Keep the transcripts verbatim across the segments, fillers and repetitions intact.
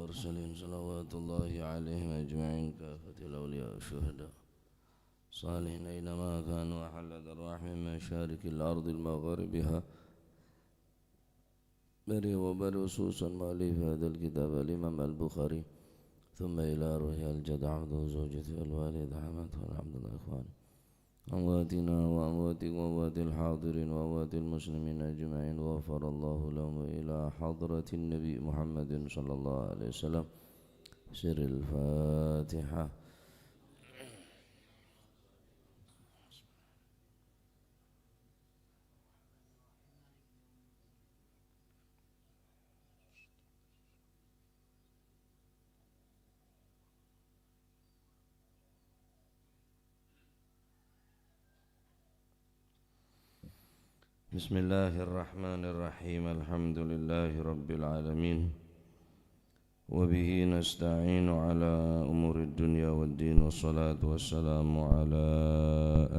المرسلين صلوات الله عليهم أجمعين كافة الأولياء والشهداء الصالحين أينما كانوا أحلت أرواحهم من مشارق الأرض لمغاربها بري وبر خصوصا مؤلف هذا الكتاب الإمام البخاري ثم إلى روح الجد عبده وزوجته والوالد حماته والحمد لله إخواني أمواتنا وأمواتكم وأموات الحاضرين وأموات المسلمين أجمعين غفر الله لهم إلى حضرة النبي محمد صلى الله عليه وسلم سر الفاتحة. بسم الله الرحمن الرحيم الحمد لله رب العالمين وبه نستعين على أمور الدنيا والدين والصلاة والسلام على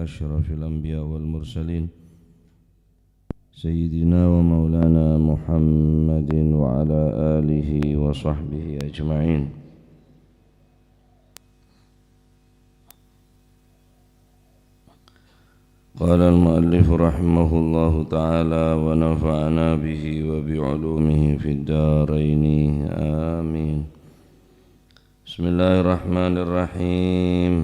أشرف الأنبياء والمرسلين سيدنا ومولانا محمد وعلى آله وصحبه أجمعين. قال المؤلف رحمه الله تعالى ونفعنا به وبعلومه في الدارين آمين. بسم الله الرحمن الرحيم.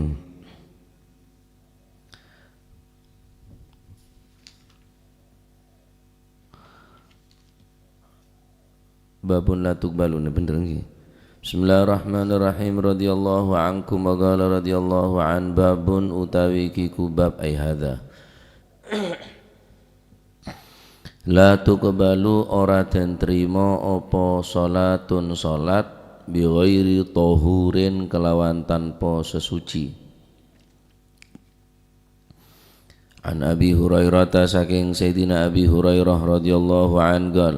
Babun la tuqbalu, nè bhender ngghi. Bismillahirrahmanirrahim. Radhiyallahu ankum wa qala radhiyallahu an. Babun utawi iki ku bab ai hadza. La tuqbalu ora den trima apa shalatun shalat bi ghairi tahurin kelawan tanpa sesuci. An Abi Hurairah ta saking Sayyidina Abi Hurairah radhiyallahu anhu gal.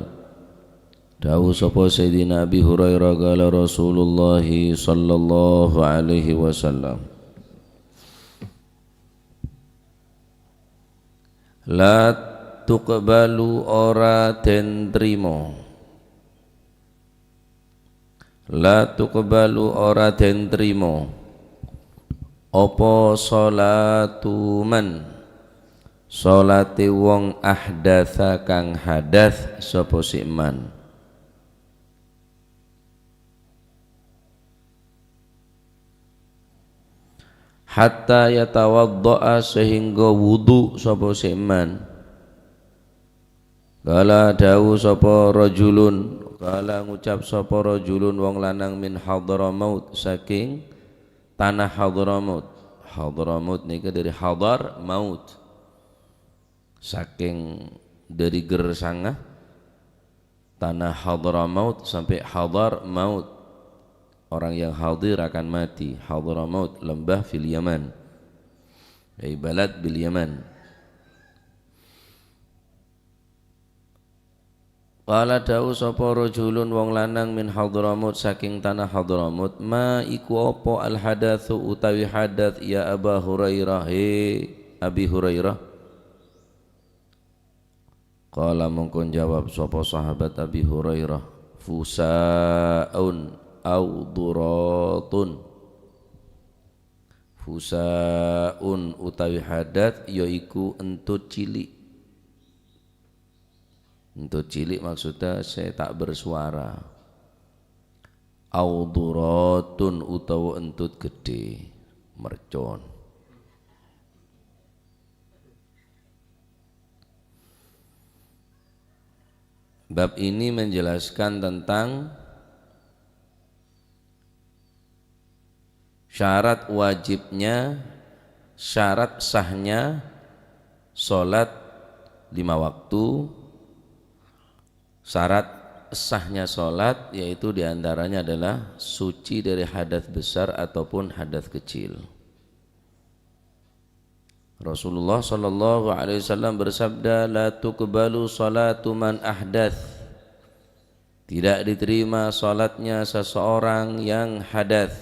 Dawuh sapa Sayyidina Abi Hurairah qala Rasulullah sallallahu alaihi wasallam. La tuqbalu ora den trima. La tuqbalu ora den trima. Apa sholatu man? Sholate wong ahdatsa kang hadas sapa si man. Hatta yatawadda'a sehingga wudu sapa si man. Qala dawuh sapa rajulun, qala ngucap sapa rajulun wong lanang min Hadramaut saking tanah Hadramaut. Hadramaut nika dari hadar maut. Saking dari Gersanga, tanah Hadramaut sampai hadar maut. Orang yang hadir akan mati. Hadramaut, lembah fil Yaman. Ay balad bil Yaman. Qala dawuh sapa rajulun wong lanang min Hadramaut saking tanah Hadramaut, "Ma iku apa al-hadatsu utawi hadas ya Aba Hurairah, he Abi Hurairah?" Qala mongko njawab sapa sahabat Abi Hurairah, "Fusaun au duratun." Fusaun utawi hadas yaiku entut cilik. Entut cilik maksudnya sè ta' bersuara. Au duratun utawa entut gedhe, mercon. Bab ini menjelaskan tentang syarat wajibnya, syarat sahnya sholat lima waktu. Syarat sahnya sholat yaitu diantaranya adalah suci dari hadas besar ataupun hadas kecil. Rasulullah sallallahu alaihi wasallam bersabda, "La tuqbalu salatu man ahdath." Tidak diterima salatnya seseorang yang hadas.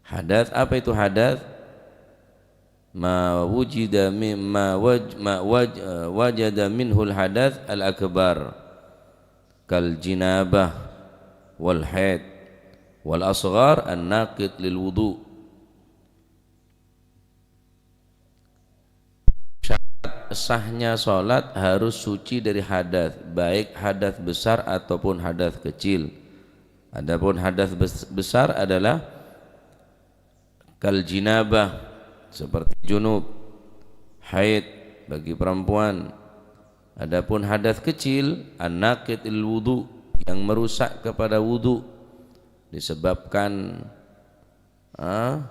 Hadas, apa itu hadas? Ma wujida mi-, ma waj-, ma waj-, eh, wajada minhul hadas al-akbar. Kal jinabah wal haid wal asghar an-naqid lil wudu. Syarat sahnya sholat harus suci dari hadas, baik hadas besar ataupun hadas kecil. Adapun hadas bes-, besar adalah kal jinabah, seperti junub, haid bagi perempuan. Adapun hadas kecil, an-naqid lil wudu, yang merusak kepada wudu, disebabkan, ah,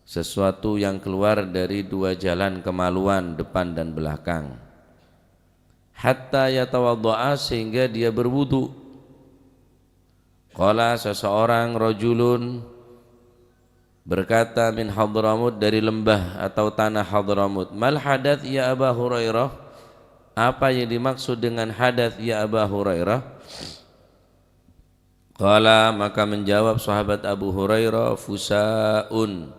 sesuatu yang keluar dari dua jalan kemaluan, depan dan belakang. Hatta yatawadda'a, sehingga dia berwudu. Qala, seseorang, rajulun, berkata, min Hadramut, dari lembah atau tanah Hadramut, "Mal hadas ya Aba Hurairah?" Apa yang dimaksud dengan hadas ya Aba Hurairah? Qala, maka menjawab sahabat Abu Hurairah, "Fusaun."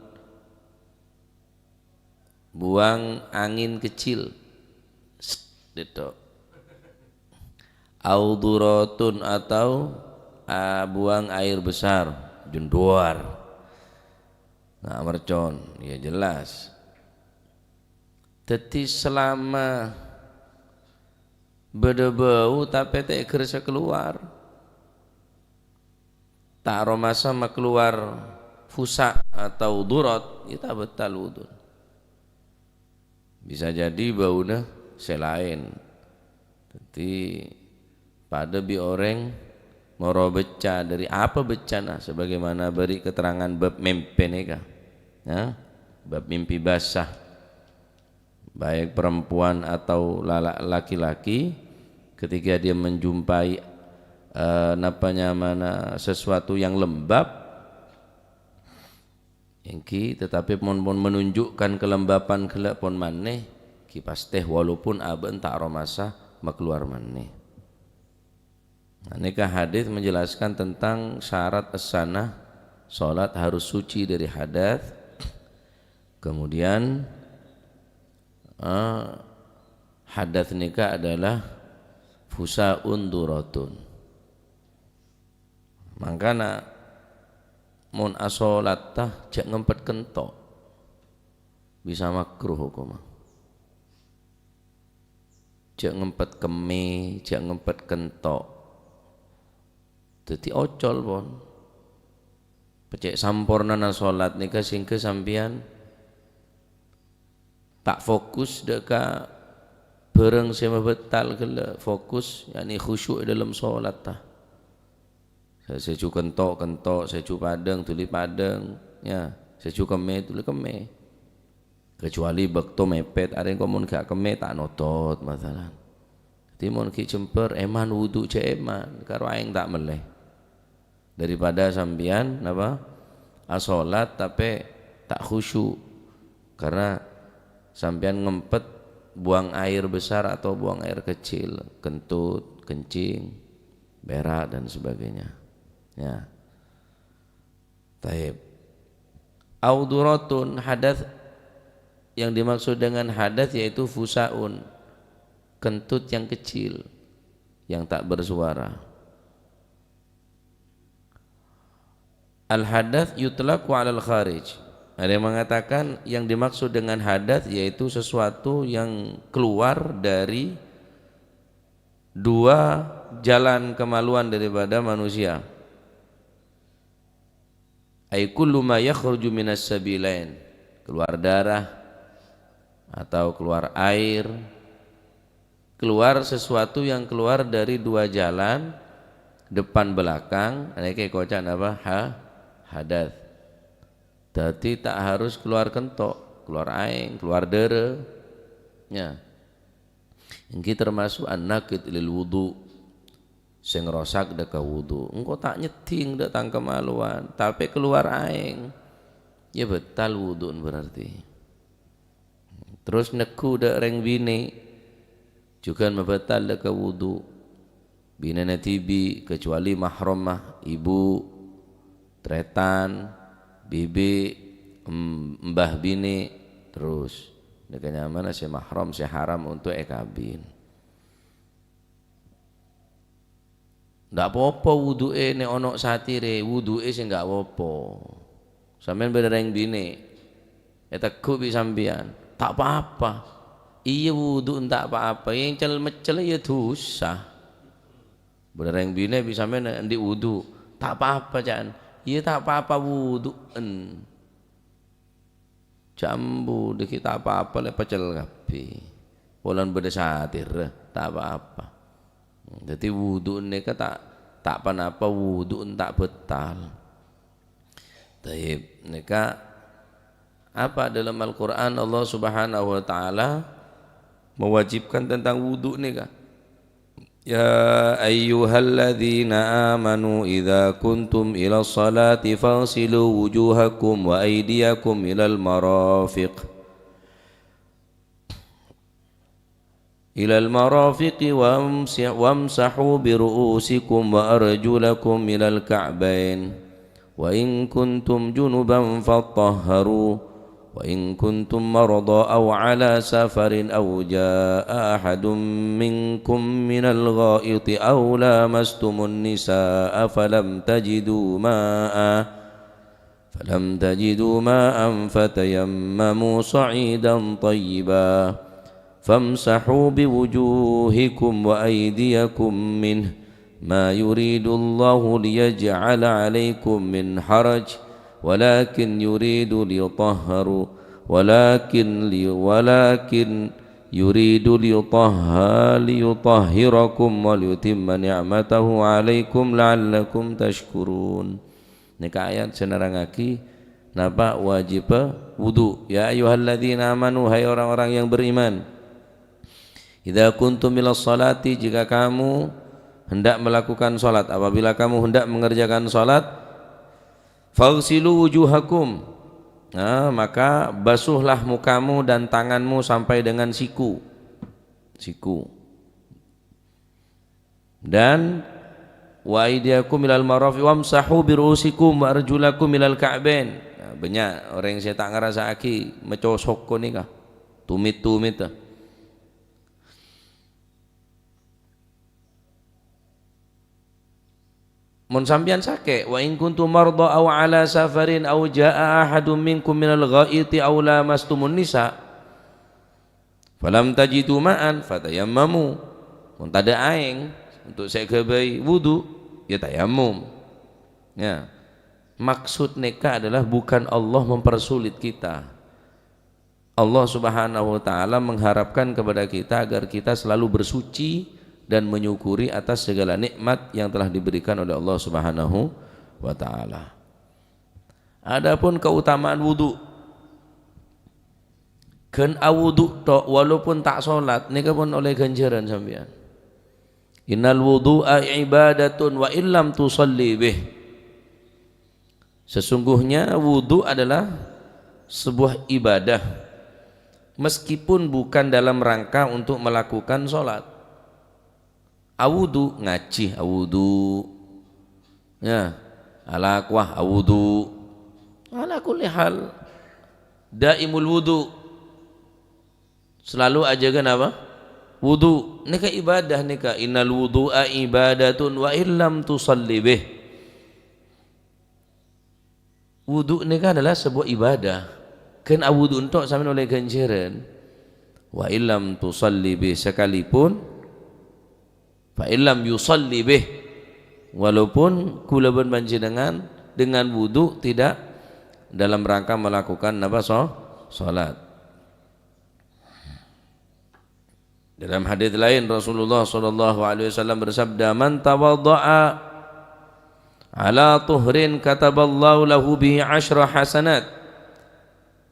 Buang angin kecil. Sèt, dèdhok. Au duratun atau, ah, buang air besar, jundhuwâr. Nah, mercon, ya jelas. Dhâddhi selama bâdâ bâu tapè ta' ghâr sè kalowar. Ta' aromasa makalowar fusa atau durat, ya ta' bâtal wudu. Bisa jadi bâuna sè laèn. Dhâddhi, padâ bi' orèng moro becca, dâri apa beccana? Sebagaimana bâri' keterangan bab mèmpè nèka. Ya, bab mimpi basah. Baik perempuan atau lala-, laki-laki, ketika dia menjumpai, eh, napa nyamana, sesuatu yang lembab, èngghi, tetapi pon, pon menunjukkan kelembaban ghellâ' pon manè, ghi pastè walaupun abâ'na ta' aromasa makalowar manè. Nah, nèka hadis menjelaskan tentang syarat essana salat harus suci dari hadas. Kemudian, eh, hadas nèka adalah fusaun duratun. Mangkana, mon asolatta, jhâ' ngempet kento'. Bisa makruh hokomma. Jhâ' ngempet kemmè, jhâ' ngempet kento'. Dhâddhi ocol, pon. Pècè' sampornana solat nèka sèngghâ sampèyan ta' fokus dâ' ka bhârâng sè mabâtal ghellâ', fokus, yakni khusyuk è dâlem solatta. Sè, sè jhu kento', kento', sè jhu padâng, dhuli padâng, ya, sè jhu kemmè, dhuli kemmè. Kecuali bâkto mèpèt, arè engko' mon ghi' kemmè ta' notot, masalan. Dhâddhi mon ghi' jembhâr, èman wudu jhâ' èman, karo aèng ta' mellè. Daripada sampèyan, napa, asolat tapè ta' khusyuk. Karena sampèyan ngempet buang air besar atau buang air kecil, kentut, kencing, berak, dan sebagainya. Ya. Taib. Au duratun, hadas, yang dimaksud dengan hadas yaitu fusaun, kentut yang kecil, yang tak bersuara. Al-hadas yutlaqu 'alal kharij. Ada yang mengatakan yang dimaksud dengan hadas yaitu sesuatu yang keluar dari dua jalan kemaluan daripada manusia. Ai kullu ma yakhruju minas sabilain, keluar darah atau keluar air, keluar sesuatu yang keluar dari dua jalan, depan belakang, nèka èkoca' napa? Ha-, hadas. Dhâddhi ta' harus keluar kento', keluar aèng, keluar dârâ. Ya. Èngghi termasuk an-naqid lil wudu, sè ngrosak dâ' ka wudu. Engko' ta' nyeddhing dâ' tang kamalowan, tapè keluar aèng, ya bâtal wudu'na berarti. Terros neggu' dâ' rèng binè', jhughân mabâtal dâ' ka wudu. Binèna dhibi', kecuali mahramma, ibu, trètan, bibi', em-, embah binè', terros. Nèka nyamana sè mahram, sè haram untuk èkabin. Ndak popo wudu'e ne ono satire, wudu'e sè ndak popo. Sampeyan bâdâ rèng binè', ètegghu' bi' sampeyan, "Ta' pa-apa." Iyâ, wudu' ta' pa-apa, èncel-meccel iyâ dhusa. Bâdâ rèng binè' bi' sampeyan andi' wudu', "Ta' pa-apa, ca'na." Iyâ, ta' pa-apa wudu'en. Jhâ' ambu, dhâggi' ta' pa-apa lè pècèl kabbhi. Polana bâdâ satire, ta' pa-apa. Dhâddhi wudu' nèka ta', ta' ponapa wudu' ta' bâtal. Taib, nèka apa dalam Al-Qur'an Allah Subhanahu wa Ta'ala mewajibkan tentang wudu' nèka? يا أيها الذين آمنوا إذا قمتم إلى الصلاة فاغسلوا وجوهكم وأيديكم إلى المرافق، إلى المرافق وامس-، وامسحوا برؤوسكم وأرجلكم إلى الكعبين. وإن كنتم جنبا فاطهروا، وإن كنتم مرضى أو على سفر أو جاء أحد منكم من الغائط أو لامستم النساء فلم تجدوا ماء، فلم تجدوا ماء فتيمموا صعيدا طيبا فامسحوا بوجوهكم وأيديكم منه، ما يريد الله ليجعل عليكم من حرج، ولكن يريد ليطهروا، ولكن لي-، ولكن يريد ليطه-، ليطهركم وليتم نعمته عليكم لعلكم تشكرون. Nèka ayat sè nerrangngaghi napa wajibhâ wudu'. "Ya ayyuhalladzina amanu, hai orang-orang yang beriman, idza qumtum ilas sholati, jika kamu hendak melakukan salat, apabila kamu hendak mengerjakan salat, faghsilu wujuhakum." Nah, maka basuhlah mukamu dan tanganmu sampai dengan siku. Siku. Dan, "Wa aidiyakum ilal marafiq wamsahu bi ru'usikum wa arjulakum ilal ka'bain." Nah, bânnya' orèng sè ta' ngarasa'aghi macosok ghânèka. Tumit-tumit, ah. Mon sampèyan sakè', "Wa in kuntum mardha aw ala safarin aw jaa'a ahadun minkum minal ghaiti aw lamastumun nisa." "Falam tajidu ma'an, fatayammamu." Mon tadâ' aèng untuk sè èghâbây wudu, ya tayammum. Ya. Maksud nèka adalah bukan Allah mempersulit kita. Allah Subhanahu wa Ta'ala mengharapkan kepada kita agar kita selalu bersuci dan menyukuri atas segala nikmat yang telah diberikan oleh Allah Subhanahu wa Ta'ala. Adapun keutamaan wudu, ghân awudu tok, walaupun ta' salat, nèka pon ollè ghânjhârân sampèyan. "Innal wudu'a ibadatun wa illam tusalli bih." Sesungguhnya wudu adalah sebuah ibadah, meskipun bukan dalam rangka untuk melakukan salat. Awudu, ngajhi awudu. Ya, alaqwah awudu. Ala kulli hal, daimul wudu. Selalu ajâgâ napa? Wudu. Nèka ibadah nèka. "Innal wudu'a ibadatun wa illam tusalli bih." Wudu nèka adalah sebuah ibadah. Ghân awudu tok sampèyan ollè ghânjhârân. "Wa illam tusalli bih," sekalipun, "fa illam yusalli bih," walaupun kaulâ bân panjhennengan dengan wudu tidak dalam rangka melakukan napa? So-, salat. Dalam hadis lain, Rasulullah sallallahu alaihi wasallam bersabda, "Man tawadda'a ala tuhrin kataballahu lahu bihi asyra hasanat."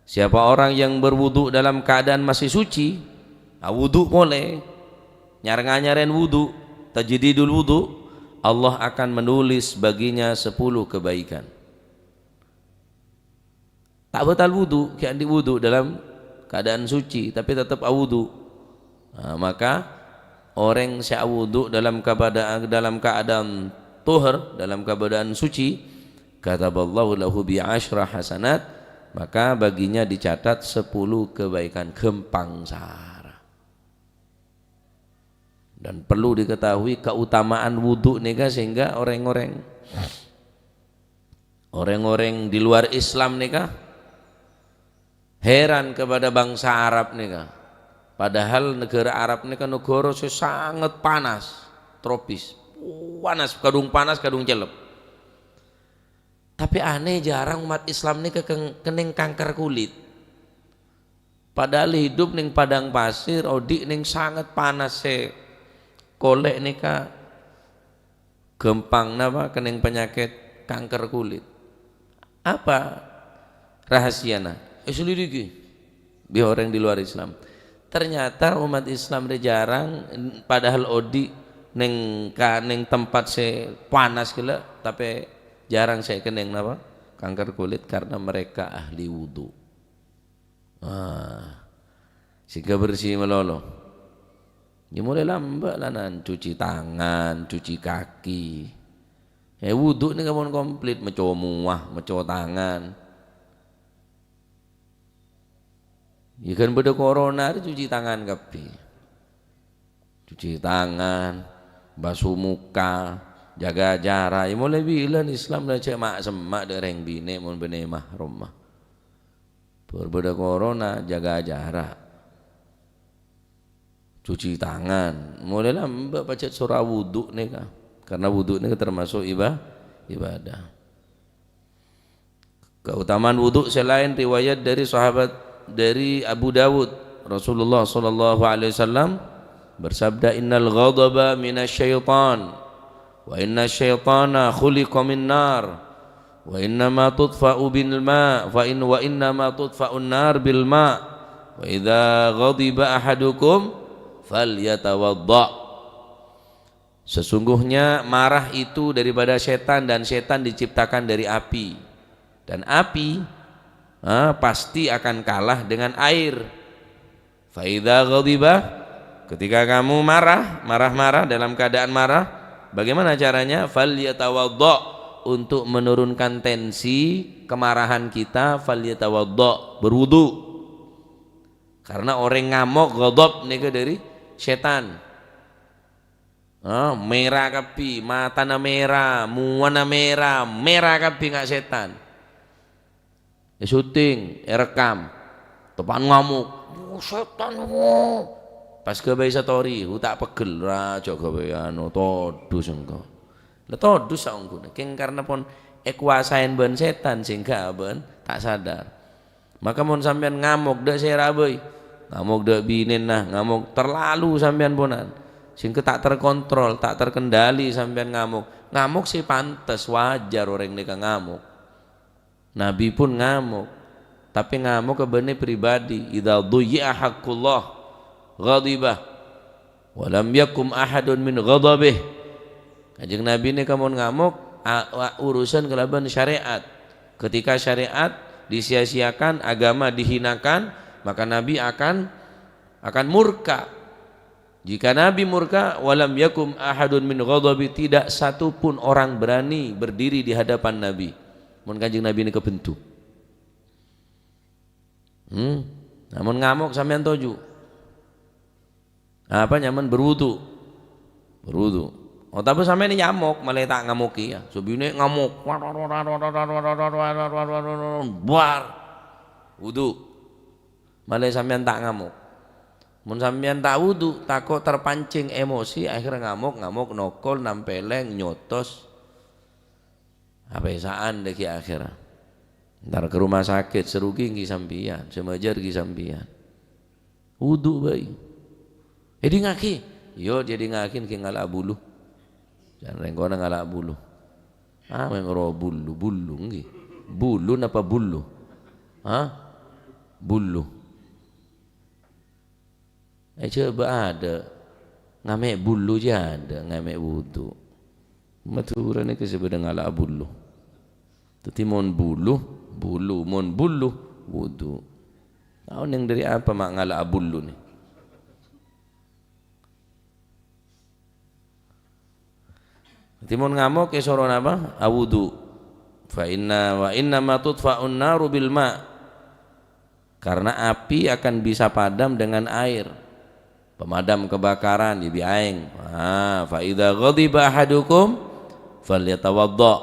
Siapa orang yang berwudu dalam keadaan masih suci, ah, wudu polè, nyar-nganyarèn wudu, tajdidul wudu, Allah akan menulis baginya sepuluh kebaikan. Ta' batal wudu, ghi' andi' wudu dalam keadaan suci, tapè tetep awudu. Nah, maka orèng sè awudu dalam kabada-, dalam keadaan tuhur, dalam keadaan suci, kataballahu lahu bi asyra hasanat, maka baginya dicatat sepuluh kebaikan. Ghâmpang sara. Dan perlu diketahui keutamaan wudu nèka sehingga orèng-orèng, orèng-orèng di luar Islam nèka heran kepada bangsa Arab nèka. Padahal negara Arab nèka negara sè sanget panas, tropis. Panas, kadhung panas, kadhung cellep. Tapè anèh, jhârâng ommat Islam nèka keng-, kennèng kanker kulit. Padahal hidup nèng padang pasir, odi' nèng sanget panas sè kolè' nèka ghâmpang napa kennèng panyakèt kanker kulit. Apa rahasiana? Èselidiki bi' orèng di luar Islam. Ternyata ommat Islam rè jhârâng, padahal odi' nèng ka-, nèng tempat sè panas ghellâ', tapè jhârâng sè kennèng napa? Kanker kulit karena mereka ahli wudu. Ah, sehingga bersih malolo. Iyâ molaè lambâ' lanan cuci tangan, cuci kaki. Eh, wudu nèka mon komplit, maco mowa, maco tangan. Iyâ kan bâdâ corona rè cuci tangan kabbhi. Cuci tangan, basuh muka, jaga jarak. Iyâ molaè bilân Islam la cè' ma'-semma' dâ' rèng binè' mon bânnè mahram, ma'. Bâr bâdâ corona, jaga jarak. Cuci tangan. Molaè lambâ' pajhât soro wudu nèka. Karena wudu nèka termasuk iba-, ibadah. Keutamaan wudu selain riwayat dari sahabat, dari Abu Dawud, Rasulullah sallallahu alaihi wasallam bersabda, "Innal ghadaba minasyaitan, wa inna syaitana khuliqa min nar, wa inna ma tudfa'u bil ma, fa in, wa inna ma tudfa'un nar bil ma, wa idza ghadiba ahadukum falyatawadda." Sesungguhnya marah itu daripada setan, dan setan diciptakan dari api. Dan api, ah, pasti akan kalah dengan air. Fa idza ghadiba, ketika kamu marah, marah-marah, dalam keadaan marah, bagaimana caranya? Falyatawadda, untuk menurunkan tensi kemarahan kita, falyatawadda, berwudu. Karena orèng ngamok, ghadab, nèka dâri setan. Ah, mèra kabbhi, matana mèra, mowana mèra, mèra kabbhi nga' setan. Èsyuting, èrekam. Teppa'na ngamok. "Oh, setan, oh." Pas ghâbây story, "Oh, ta' pegghel, ra, jhâ' ghâbây anu, todus engko'." La todus saongghuna. Kèng karena pon èkowasaè bân setan sehingga bân ta' sadar. Maka mon sampèyan ngamok dâ' sèra bhâi, ngamok dâ' binèna, ngamok terlalu sampèyan ponan, sehingga ta' terkontrol, ta' terkendali sampèyan ngamok. Ngamok sè pantes, wajar orèng nèka ngamok. Nabi pun ngamok, tapè ngamok ka bânnè pribadi. "Idza dhuyyi'a haqqullah ghadiba." "Wa lam yakum ahadun min ghadabih." Kanjeng Nabi nèka mon ngamok, a-, a-, urusan kalabân syariat. Ketika syariat disia-siakan, agama dihinakan, maka Nabi akan, akan murka. Jika Nabi murka, "Wa lam yakum ahadun min ghadabi," tidak satu pun orang berani berdiri di hadapan Nabi. Mon Kanjeng Nabi nèka bendhu. Hmm. Nah, mon ngamok sampèyan toju'. Apa nyaman berwudu? Berwudu. Oh, tapè sampèyan nyamok, malah ta' ngamok kèya. Sabinè ngamok. Buar. Wudu. Malah sampèyan ta' ngamok. Mon sampèyan ta' wudu, tako' terpancing emosi, akhirnya ngamok, ngamok, nokol, nampèlèng, nyotos. Apèsa'an dâgghi' akhèr. Entar ka rumah sakit, sè rugi èngghi sampèyan, sè majâr èngghi sampèyan. Wudu bhâi. Èdingngaghi. Iyâ, èdingngaghi èngghi ngala' bulu. Jhân rèng kona ngala' bulu. Ah, mèng ro bulu, bulu èngghi. Bulu napa bulu? Hah? Bulu. Eh, coba ada. Ngamè' bulu jâ ada, ngamè' wudu. Madhurâ nèka sè bâdâ ngala' bulu. Dhâddhi mon bulu, bulu, mon bulu, wudu. Tao nèng dâri apa ma' ngala' bulu nè? Dhâddhi mon ngamok èsoro napa? Awudu. Fa inna, wa inna ma tudfa'un naru bil ma'. Karena api akan bisa padam dengan air. Pemadam kebakaran, ya bi aèng. Ah, "Fa idza ghadiba ahadukum falyatawadda."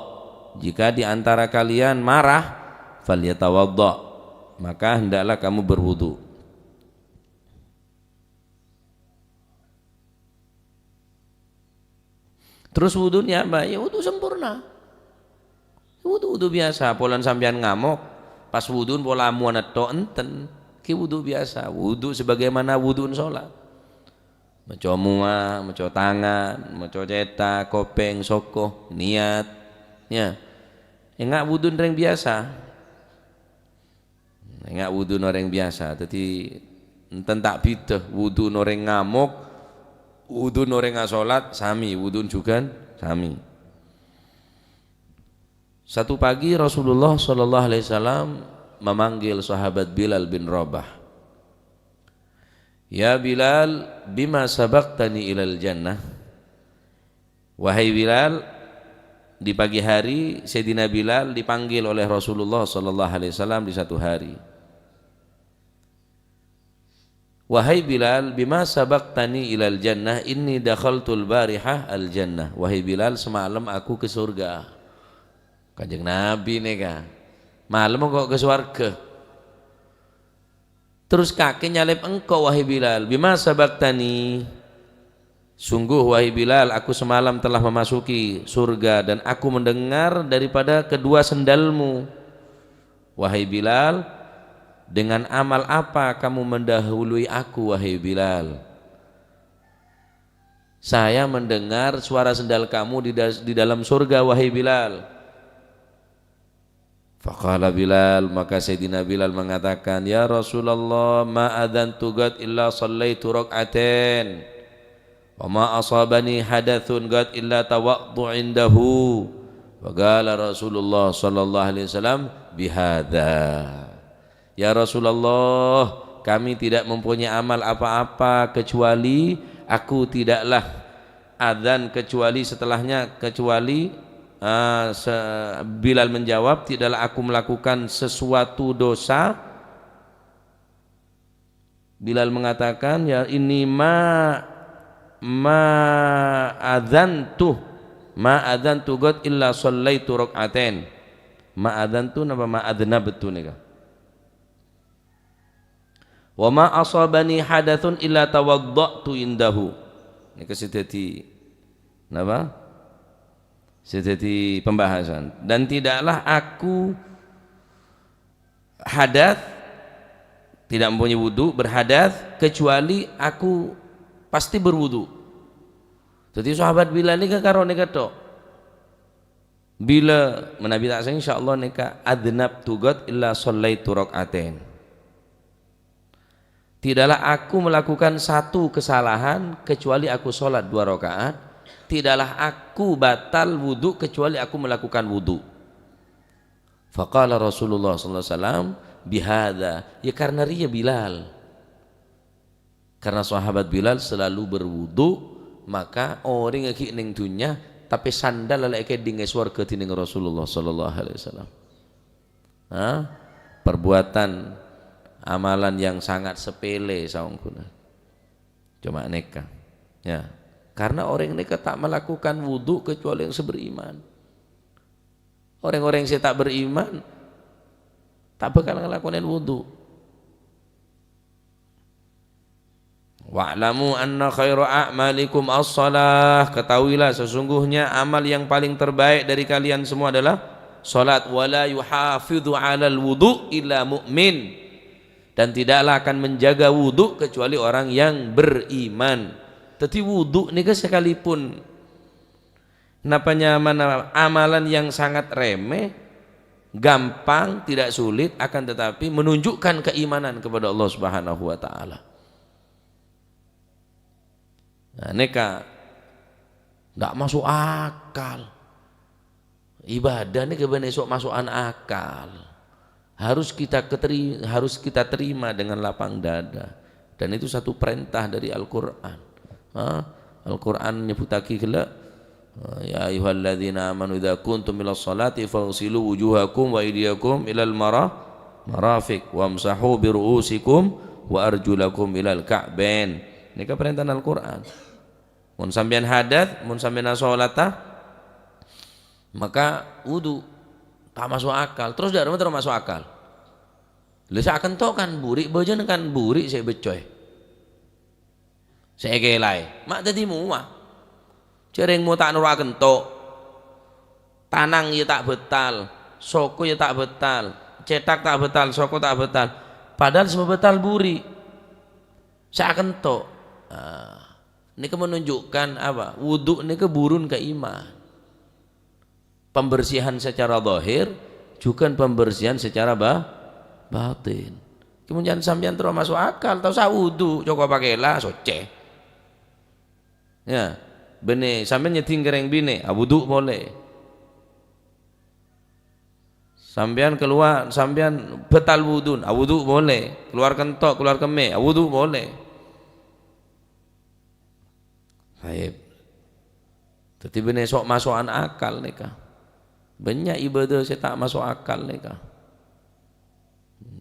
Jika di antara kalian marah, "falyatawadda," maka hendaklah kamu berwudu. Terus wudhunya apa? Ya wudhu sempurna. Wudhu, wudhu biasa. Polana sampèyan ngamok, pas wudhu pola amowan netto, enten. Ki wudhu biasa. Wudhu sebagaimana wudhu sholat. Maca mowa, maca tangan, maca cèta, kopèng, soko, niat. Ya. Enga' wudhu orèng biasa. Enga' wudhuna orèng biasa. Dhâddhi, enten ta' bhidhâ wudhuna orèng ngamok, wudhuna orèng asolat, sami, wudhuna jhughân sami. Satu pagi Rasulullah sallallahu alaihi wasallam memanggil sahabat Bilal bin Rabah. "Ya Bilal, bima sabaqtani ilal jannah?" Wahai Bilal, di pagi hari Sayyidina Bilal dipanggil oleh Rasulullah sallallahu alaihi wasallam di satu hari. "Wahai Bilal, bima sabaqtani ilal jannah, inni dakhaltul barihah al jannah." "Wahai Bilal, semalam aku ke surga." Kanjeng Nabi nèka. Malem kok ke sowarga. Terus kakè nyalib engko', wahai Bilal. "Bima sabaqtani?" "Sungguh, wahai Bilal, aku semalam telah memasuki surga dan aku mendengar daripada kedua sendalmu." "Wahai Bilal, dengan amal apa kamu mendahului aku, wahai Bilal?" "Saya mendengar suara sendal kamu di da-, di dalam surga, wahai Bilal." Faqala Bilal, maka Sayyidina Bilal mengatakan, "Ya Rasulullah, ma adzantu qat illa shallaitu rak'atain, wa ma asabani hadatsun qat illa tawaddu indahu." Faqala Rasulullah sallallahu alaihi wasallam, "Bihadza." "Ya Rasulullah, kami tidak mempunyai amal apa-apa kecuali aku tidaklah adzan kecuali setelahnya, kecuali, eh, se-," Bilal menjawab, "Tidaklah aku melakukan sesuatu dosa." Bilal mengatakan, "Ya, ini ma, ma adzantu, ma adzantu qat illa shallaitu rak'atain." Ma adzantu napa ma adznabtu nèka? "Wa ma asabani hadatsun illa tawadda'tu indahu." Nèka sè dhâddhi napa? Sè dhâddhi pembahasan. "Dan tidaklah aku hadas, tidak mempunyai wudu, berhadas, kecuali aku pasti berwudu." Dhâddhi sahabat Bilal nèka karone ketthok. Bilâ manabi ta' sè insyaallah nèka adznabtu qat illa shallaitu rak'atain. Tidaklah aku melakukan satu kesalahan kecuali aku sholat dua rakaat. Tidaklah aku batal wudu kecuali aku melakukan wudu. Faqala Rasulullah sallallahu alaihi wasallam, "Bihadza," ya karena rèya Bilal. Karena sahabat Bilal selalu berwudu, maka orèng ghi' neng dunnya, tapè sandal la èkèdhing è sowarga dhineng Rasulullah sallallahu alaihi wasallam. Hah? Perbuatan amalan yang sangat sepele saongghuna. Cuma nèka. Ya. Karena orèng nèka ta' melakukan wudu kecuali yang sè beriman. Orèng-orèng sè ta' beriman, ta' bakal ngalakonè wudu. "Wa'lamu anna khaira a'malikum as-shalah." Ketahuilah, sesungguhnya amal yang paling terbaik dari kalian semua adalah salat. "Wa la yuhafidhu 'alal wudu illa mu'min." Dan tidaklah akan menjaga wudu kecuali orang yang beriman. Dhâddhi wudu nèka sekalipun napa nyamana amalan yang sangat remeh, gampang, tidak sulit, akan tetapi menunjukkan keimanan kepada Allah Subhanahu wa Ta'ala. Nah, nèka ndak masuk akal. Ibadah nèka bân èso' masokan akal. Harus kita keteri-, harus kita terima dengan lapang dada. Dan itu satu perintah dari Al-Qur'an. Ha? Al-Qur'an nyebbhuttaghi ghellâ', "Ya ayyuhalladzina amanu idza qumtum ila sholati faghsilu wujuhakum wa aydiyakum ilal mara-, marafiq wamsahu bi ru'usikum wa arjulakum ilal ka'bain." Nèka parèntana Al-Qur'an. Mon sampèyan hadas, mon sampèyan asolata, maka wudu. Ta' maso' akal. Terros dâ' remma terro maso' akal. Lha sè akento' kan buri', bâjâna kan buri' sè èbeccoè. Sè èkèlaè. Ma' dhâddhi mowa. Jhârèng mo ta' noro' akento'. Tanang iyâ ta' bhâtal. Soko iyâ ta' bhâtal. Cèthak ta' bhâtal, soko ta' bhâtal. Padahal sè mabhâtal buri'. Sè akento'. Ah, nèka menunjukkan apa? Wudu nèka burun ka iman. Pembersihan secara zahir, jhughân pembersihan secara ba-, batin. Kemudian sampèyan terro maso' akal, ta' osa wudu, cokop pakèla, soccè. Ya, bânnè sampèyan nyèddhing ka rèng binè', awudu polè. Sampèyan kalowar, sampèyan bhâtal wuduna, awudu polè. Kalowar kento', kalowar kemmè, awudu polè. Taib. Dhâddhi bânnè so'-maso'an akal nèka. Bânnya' ibadah sè ta' maso' akal nèka.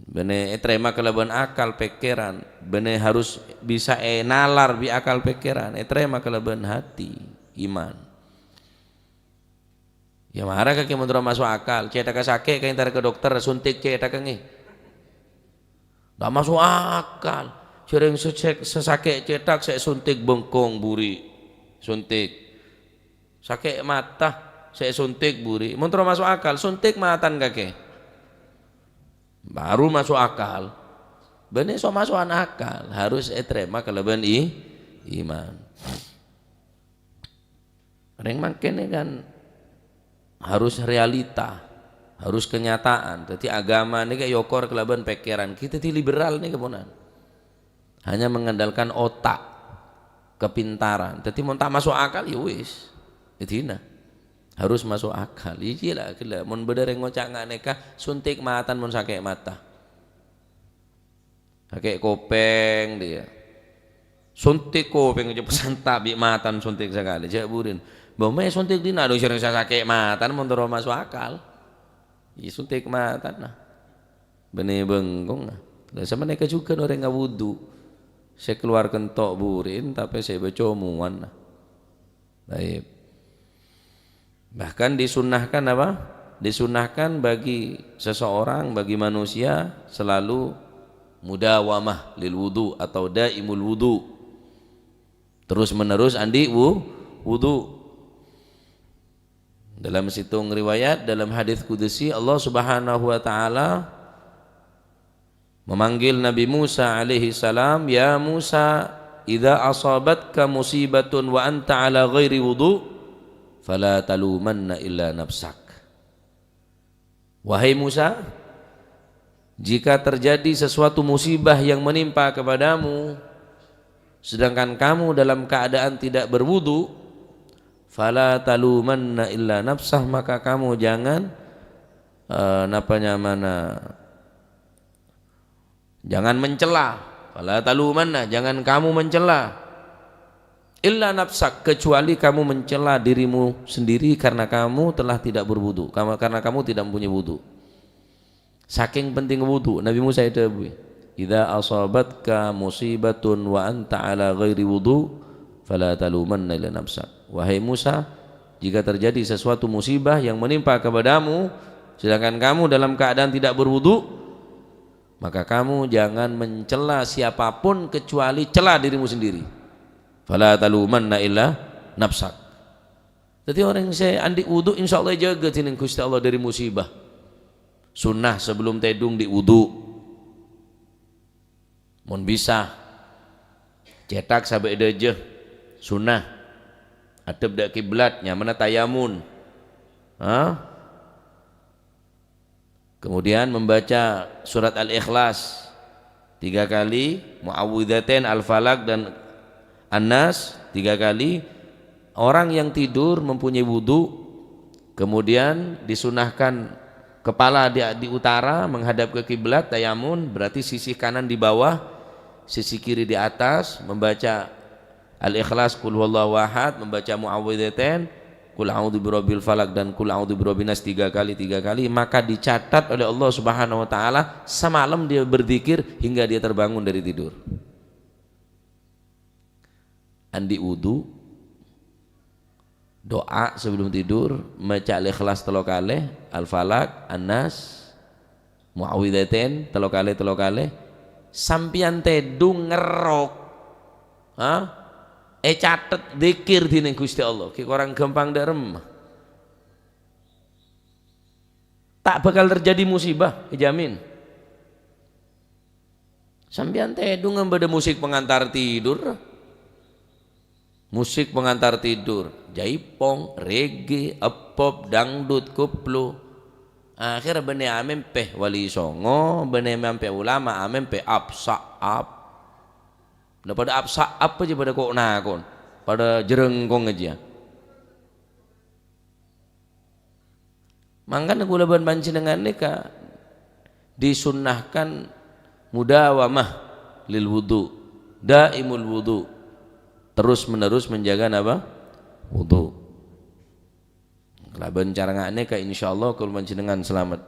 Bânnè ètarèma kalabân akal pèkkèran. Bânnè harus bisa ènalar bi' akal pèkkèran. Ètarèma kalabân hati, iman. Ya mara kakè mon terro maso' akal, cèthagghâ sakè' kè èntar ka dokter, suntik cèthagghâ ngè. Ta' maso' akal. Jhârèng sè, sè sakè' cèthak sè suntik bengkong buri'. Suntik. Sakè' mata sè suntik buri'. Mon terro maso' akal, suntik matan kakè. Baru maso' akal. Bânnè so'-maso'an akal, harus ètarèma kalabân i-, iman. Rèng mangkèn kan harus realita, harus kenyataan. Dhâddhi aghâma nèka èokor kalabân pèkkèran. Kita di liberal nèka ponan. Hanya mengandalkan otak, kepintaran. Dhâddhi mon ta' maso' akal, ya wis. Dhâddhina. Harus maso' akal. Iyâ la, ghellâ'. Mon bâdâ rèng ngoca' nga' nèka, suntik matan mon sakè' mata. Sakè' kopèng, dia. Suntik kopèng, aja pesanta bi' matan suntik sakalè. Jhâ' burin. Bâ, mè' suntik dinna', dhu, sèrèng sè sakè' matan, mon terro maso' akal. Iyâ, suntik matan, nah. Bânnè bengkong, nah. Lah, sapanèka jhughân orèng awudu. Sè kalowar kento' buri', tapè sè bâco mowan, nah. Baik. Bahkan disunnahkan apa? Disunnahkan bagi seseorang, bagi manusia selalu mudawamah lil wudu atau daimul wudu. Terus-menerus andi' wu-, wudu. Dalam situng riwayat, dalam hadis kudusi, Allah Subhanahu wa Ta'ala memanggil Nabi Musa alaihi salam, "Ya Musa, idza asabatka musibatun wa anta ala ghairi wudu, fala talumanna illa nafsak." Wahai Musa, jika terjadi sesuatu musibah yang menimpa kepadamu, sedangkan kamu dalam keadaan tidak berwudu, fala talumanna illa nafsah, maka kamu jangan, eh, napa nyamana, jangan mencela. Fala talumanna, jangan kamu mencela. Illa nafsak, kecuali kamu mencela dirimu sendiri karena kamu telah tidak berwudu, kama-, karena kamu tidak mempunyai wudu. Saking penting wudu, Nabi Musa èdhâbuwi, "Idza asabatka musibatun wa anta ala ghairi wudu, fala talumanna illa nafsak." Wahai Musa, jika terjadi sesuatu musibah yang menimpa kepadamu, sedangkan kamu dalam keadaan tidak berwudu, maka kamu jangan mencela siapapun kecuali cela dirimu sendiri. "Fala talumanna illa nafsak." Dhâddhi orèng sè andi' wudu, insyaallah èjâgâ dhinèng Ghustè Allah dâri musibah. Sunnah sebelum tèdung andi' wudu. Mon bisa, cèthak sabâ' è dâjâ. Sunnah. Adhep dâ' kiblat, nyamana tayamun. Ha? Kemudian membaca surat Al-Ikhlas tiga kali, Mu'awwidzatain, Al-Falaq, dan An-Nas tiga kali. Orang yang tidur mempunyai wudu, kemudian disunahkan kepala di, di utara menghadap ke kiblat, tayamun, berarti sisi kanan di bawah, sisi kiri di atas, membaca Al-Ikhlas, Qul huwallahu ahad, membaca Mu'awwidzatain, Qul a'udzu birabbil falaq dan Qul a'udzu birabbin nas tiga kali, tiga kali, maka dicatat oleh Allah Subhanahu wa Ta'ala semalam dia berzikir hingga dia terbangun dari tidur. andi' wudu, du'a sebelum tidur, maca Al-Ikhlas tello kalè, Al-Falaq, An-Nas, Mu'awwidzatain tello kalè, tello kalè, sampèyan tèdung ngerrok, ha? Ècatet dzikir dhinèng Ghustè Allah, ghi' korang ghâmpang dâ' remma. Ta' bhâkal terjadi musibah, èjamin. Sampèyan tèdung bâdâ musik pengantar tidur. Musik pengantar tidur, jaipong, reggae, epop, dangdut, koplo. Akhèr bânnè amèmpè Wali Songo, bânnè amèmpè ulama, amèmpè ap-sa'ap. Nah, padâ ap-sa'ap jâ padâ ko'-nakon, padâ jhârângkong jâ. Mangkana kaulâ bân panjhennengngan nèka disunnahkan mudawamah lil wudu, daimul wudu, terus-menerus menjaga napa? Wudu. Kalabân cara nga' nèka, insyaallah kaulâ panjhennengngan salamet.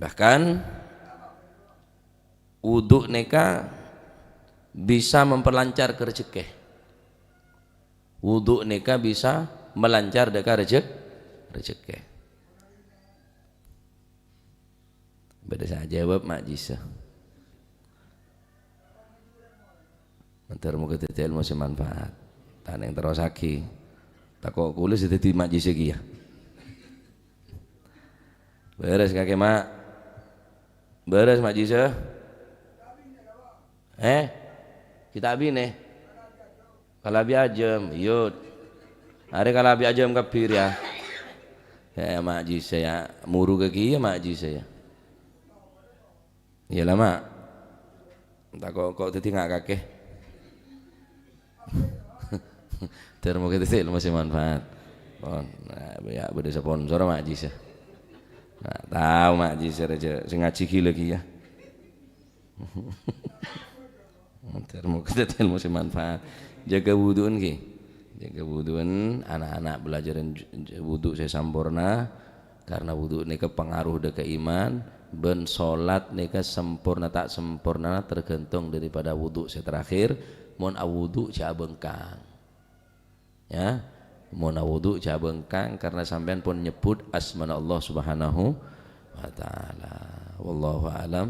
Bahkan, wudu nèka bisa memperlancar ka rejekkè. Wudu nèka bisa melancar dâ' ka rejek-, rejekkè. Bâdâ sè ajâwâb, Ma' Jisa. Mandhâr moghâ dhâddhi èlmo sè manfaat. Tanèng terrosaghi. Tako' kaulâ sè dhâddhi Ma' Jisa kèya. Bârâs kakè, Ma'. Bârâs, Ma' Jisa. Eh? Kita abinè. Kalabhi ajâm, iyâ. Arè kalabhi ajâm kabbhi rèya. Ya, Ma' Jisa ya, muru ka kèya Ma' Jisa ya. Iyâ la, Ma'. Tako' ko' dhâddhi nga' kakè. Mandhâr moghâ dhâddhi èlmo sè manfaat. Pon, nah, ya, bâdâ sponsor Ma' Jisa. Nah, tao Ma' Jisa rèya sè ngajhi ghilâ kèya. Mandhâr moghâ dhâddhi èlmo sè manfaat. Jâgâ wudu'en, ghi. Jâgâ wudu'en, ana'-ana' belajaran j-, j-, wudu' sè samporna, karna wudu' nèka pangaruh dâ' ka iman, bân solat nèka samporna ta' samporna tergantung daripada wudu' sè terakhir, mon awudu' jhâ' abângkang. Ya, mon awudu' jhâ' abângkang karna sampèyan pon nyebbhut asmana Allah Subhanahu wa Ta'ala. Wallahu a'lam.